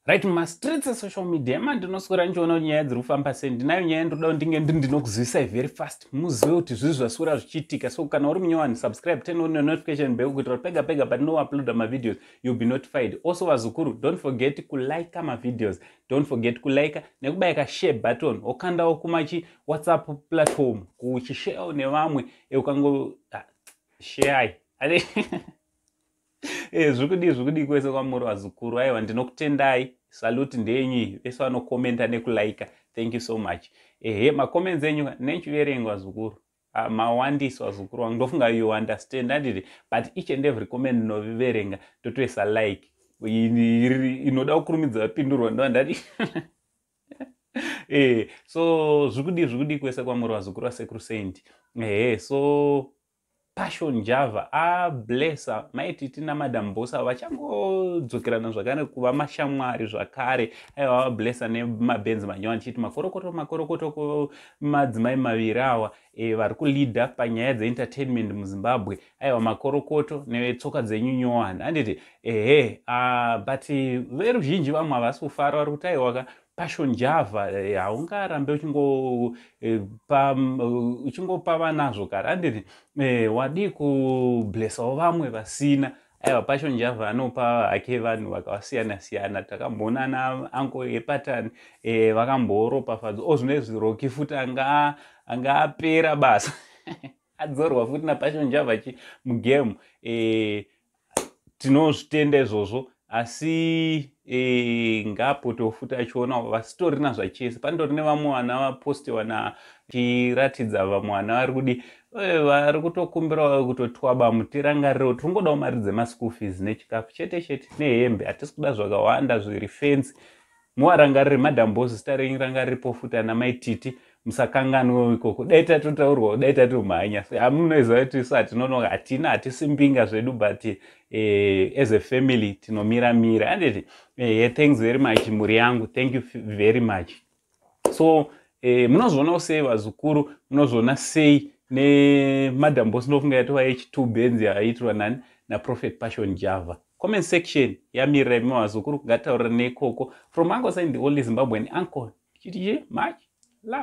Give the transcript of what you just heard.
Right, mumastreets esocial media mandinoswera ndichiona kuti nyaya dziri kufamba sei. Ndinayo nyaya ndinoda kuti ndinge ndiri ndinokuzivisai very fast, muzive kuti zvii zvaswera zvichiitika. So kana uri munyowani, subscribe, turn on your notification bell kuitira kuti pega pega patinouploada mavideos, you'll be notified. Also vazukuru, don't forget kulike mavideos, don't forget kulike nekubaya share button, wokandawo kumachi WhatsApp platform kuchisharewo nevamwe. Ukango share. Zviri kudii, zviri kudii kwese kwamuri vazukuru? Aiwa, ndinokutendai. Salute ndenyu vese vanokomenta nekulaika, thank you so much. Ehe, macomments enyu nechiverengo vazukuru, mawandisa vazukuru vangu. Ndofunga you understand, anditi? But each and every comment ndinoverenga, ndotoisa like. Inoda kukurumidza vapindurwa ndova ndati. So zviri kudii, zviri kudii kwese kwamuri vazukuru vaSekuru Saint? Ehe, so Passion Java ablessa Maititi naMadam Boss vachangodzokerana zvakare kuva mashamwari zvakare. Aiwa, vablessa nemabenzi manyowani. Chiti makorokoto, makorokoto kumadzimai maviri awa vari kuleada panyaya dzeentertainment muZimbabwe. Aiwa, makorokoto netsoka dzenyu nyowani, handiti? Ehe, but veruzhinji vamwe havasi kufara, vari kuti aiwaka, Passion Java, haungarambe uchingopa vanazvo kare, handiti? Wadii kublessawo vamwe vasina? Aiwa, Passion Java anopa hake vanhu vakasiyana siyana. Takamboona naanko epatani vakamboropafadzwa. O, zvino Roki futi anga apera basa, adzorwa futi naPassion Java chi mugame. Tinozvitenda izvozvo, asi ngaapotewo futi achiona vasitorina zvachese. Pandori nevamwe vana vapostewa nachiratidza vamwe vana vari kudi, vari kutokumbirawo kutotwaba mutirangariro. Tiri ngodawo mari dzemaschool fees nechikafu chete chete nehembe, hatisi kuda zvakawanda zviri fancy. Muvarangarire Madam Boss, zita renyu ranga riripo futi, ana Maititi, musakanganwewo ikoko. Dai tatotaurwawo, dai tatomhanya. Hamunoziva kuti isu hatinonoka, hatina, hatisi mbinga zvedu, but as a family tinomiramira, handiti? Thanks very much mhuri yangu, thank you very much. So munozvionawo sei vazukuru? Munozviona sei neMadam Boss? Ndofunga yatova yechi2 Benz yaitirwa nani naProphet Passion Java. Comment section yamirira imi vazukuru, ngataurira neikoko. From Uncle Saint, the only Zimbabwean uncle, chiti much love.